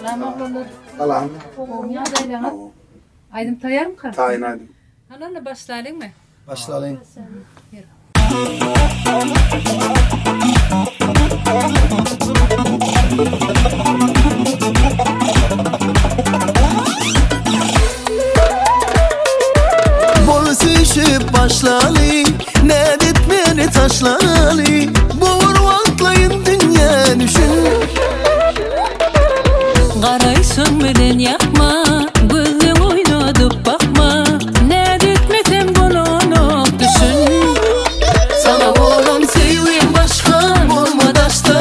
Salam oglanlar. Salam. Gowymy ýagdaýlaryňyz? Aýdym taýýarmyka? Taýyn aýdym. Hany onda başlalyňmy? Başlalyň. Bol süýşüp başlaly, Nädip meni taşlaly, Bu bir wagtlaýyn dünýä düşün. Garaýşyň bilen ýakma, Gözleň oýnadyp bakma, Nädetmesem bolanok düşün. Saňa bolan söýgim başga, bolma daşda,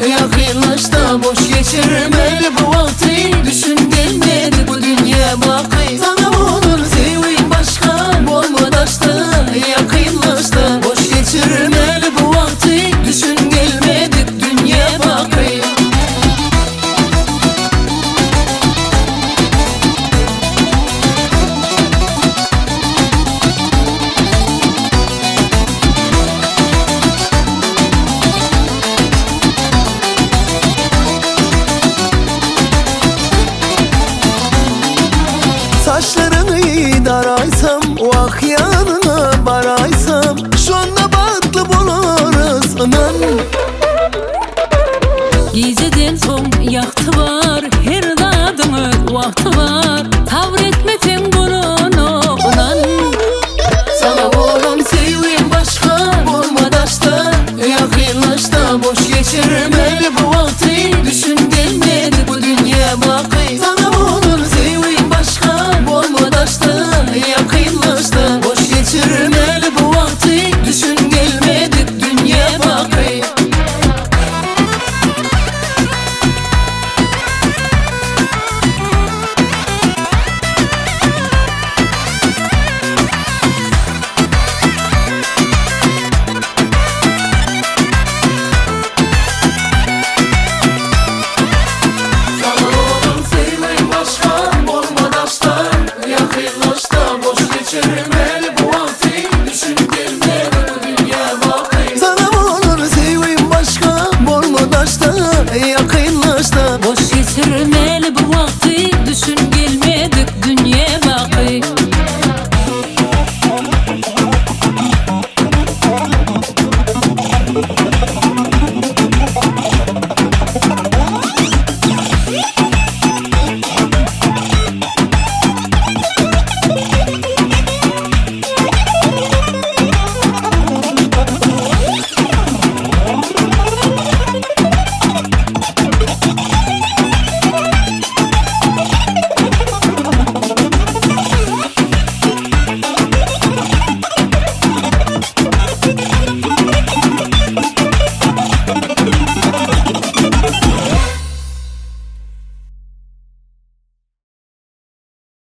Ýakynlaşda boş geçirmeli bu wagty, Düşün gelmedi bu dünýä baky. Saňa bolan söýgim başga, bolma daşda, Ýakynlaşda boş geçirmeli bu wagty, Düşün gelmedik dünýä baky. Saçlaryňy daraýsam, wah ýanyňa baraýsam, Şonda bagtly bolarys ynan. Gijeden soň ýagty bar, her zadyň öz wagty bar, Sabyr etmeseň bolanok ynan. Saňa bolan söýgim başga, bolma daşda, Ýakynlaşda boş geçirmeli bu wagty, Düşün gelmedi bu dünýä baky. Saňa bolan söýgim başga, bolma daşda, Ýakynlaşda boş geçirmeli bu wagty, Düşün gelmedik dünýä baky. Saňa bolan söýgim başga, bolma daşda, Ýakynlaşda boş geçirmeli bu wagty, Düşün gelmedi bu dünýä baky. Saňa bolan söýgim başga, bolma daşda, Ýakynlaşda. Boş geçirmeli bu wagty, düşün gelmedik dünýä baky.